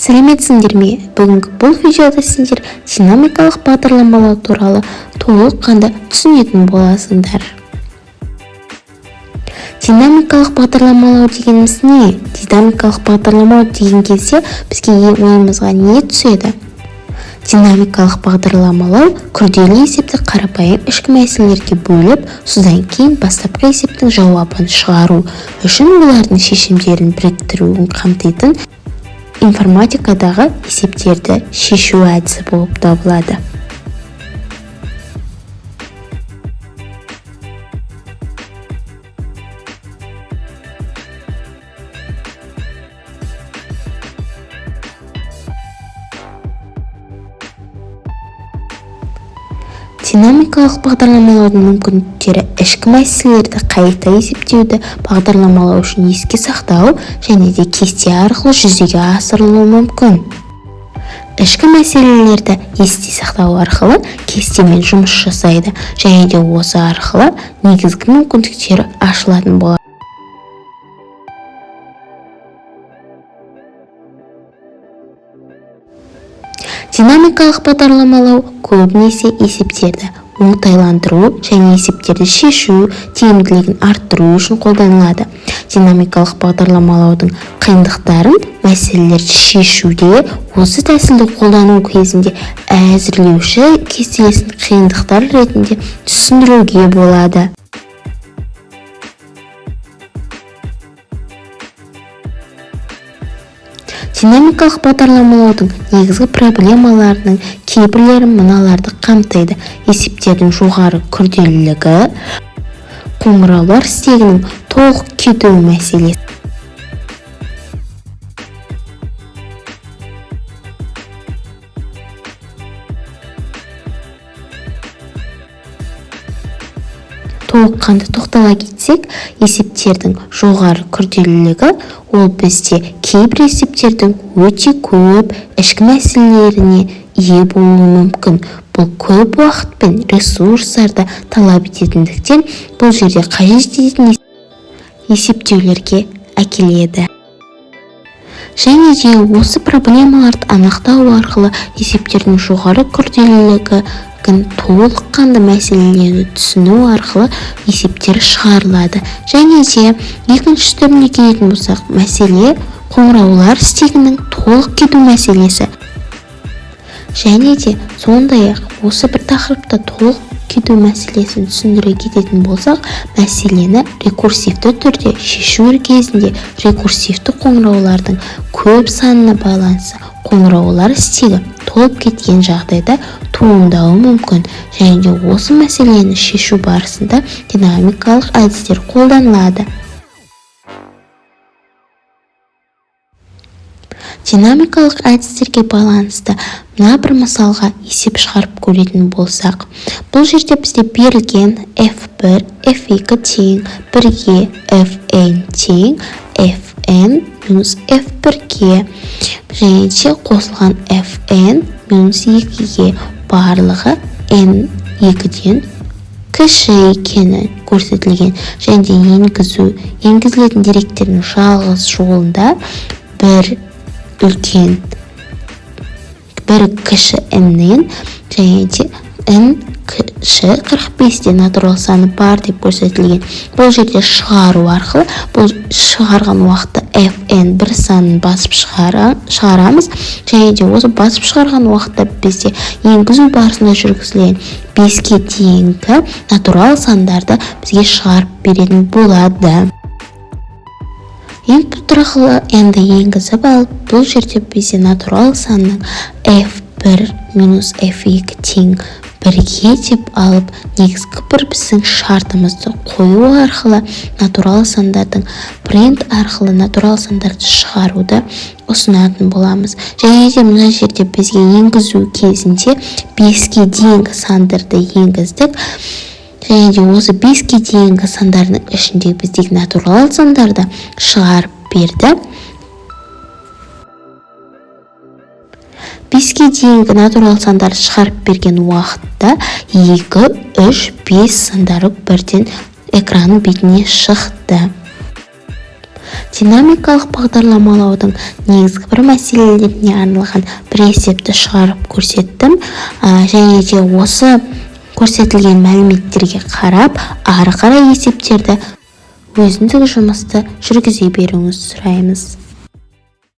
Сәлеметсіңдер ме? Бүгінгі бұл видеода сендер динамикалық бағдарламалау туралы толыққанды түсінетін боласыңдар. Динамикалық бағдарламалау дегеніміз не? Динамикалық бағдарламалау деген кезде бізге ойымызға не түседі? Динамикалық бағдарламалау күрделі есепті қарапайым ішкі мәселелерге бөліп, содан кейін бастапқы есептің жауабын шығару үшін олардың шешімдерін біріктіруін қамтитын информатикадағы есептерді шешу әдісі болып табылады. Динамикалық бағдарламалаудың мүмкіндіктері ішкі мәселелерді қайта есептеуді бағдарламалау үшін еске сақтау және де кесте арқылы жүзеге асырылуы мүмкін. Ішкі мәселелерді есте сақтау арқылы кестемен жұмыс жасайды және де осы арқылы негізгі мүмкіндіктері ашылатын болады. Динамикалық бағдарламалау көбінесе есептерді оңтайландыру және есептерді шешу тиімділігін арттыру үшін қолданылады. Динамикалық бағдарламалаудың қиындықтарын мәселелерді шешуде осы тәсілді қолдану кезінде әзірлеуші кестесін қиындықтар ретінде түсіндіруге болады. Динамикалық бағдарламалаудың негізгі проблемаларының кейбірлері мыналарды қамтиды: есептердің жоғары күрделілігі, қоңыраулар стегінің толық кетуі мәселесі. Толыққанды тоқтала кетсек, есептердің жоғары күрделілігі ол бізде кейбір есептердің өте көп ішкі мәселелеріне ие болуы мүмкін. Бұл көп уақыт пен ресурстарды талап ететіндіктен, бұл жерде қажет ететін есептеулерге әкеледі. Және де осы проблемаларды анықтау арқылы есептердің жоғары күрделілігі толыққанды мәселелерді түсіну арқылы есептер шығарылады. Және де екінші түріне келетін болсақ, мәселе қоңыраулар стегінің толық кету мәселесі. Және де сондай-ақ осы бір тақырыпта толық кету мәселесін түсіндіре кететін болсақ, мәселені рекурсивті түрде шешу кезінде рекурсивті қоңыраулардың көп санына байланысты қоңыраулар стегі толып кеткен жағдайда туындауы мүмкін. Және де осы мәселені шешу барысында динамикалық әдістер қолданылады. Динамикалық әдістерге байланысты мына бір мысалға есеп шығарып көретін болсақ, бұл жерде бізде берілген f1, f2 тең 1-ге, fn тең fn минус f1-ге және де қосылған fn минус 2-ге, барлығы n 2-ден кіші екені көрсетілген. Және де енгізілетін деректердің жалғыз жолында бір үлкен, бір кіші n-нен және де n кіші 45-те натурал саны бар деп көрсетілген. Бұл жерде шығару арқылы, бұл шығарған уақытта fn бір санын басып шығарамыз. Және де осы басып шығарған уақытта бізде енгізу барысында жүргізілген 5-ке дейінгі натурал сандарды бізге шығарып беретін болады. Input арқылы n-ді енгізіп алып, бұл жерде бізде натурал санның f1 минус f2 тең 1-ге деп алып, негізгі бір біздің шартымызды қою арқылы натурал сандардың print арқылы натурал сандарды шығаруды ұсынатын боламыз. Және де мына жерде бізге енгізу кезінде 5-ке дейінгі сандарды енгіздік. Және де осы 5-ке дейінгі сандардың ішінде біздегі натурал сандарды шығарып берді. 5-ке дейінгі натурал сандарды шығарып берген уақытта 2, 3, 5 сандары бірден экранның бетіне шықты. Динамикалық бағдарламалаудың негізгі бір мәселелеріне арналған бір есепті шығарып көрсеттім. Және де осы көрсетілген мәліметтерге қарап, ары қарай есептерді, өзіндік жұмысты жүргізе беруіңізді сұраймыз.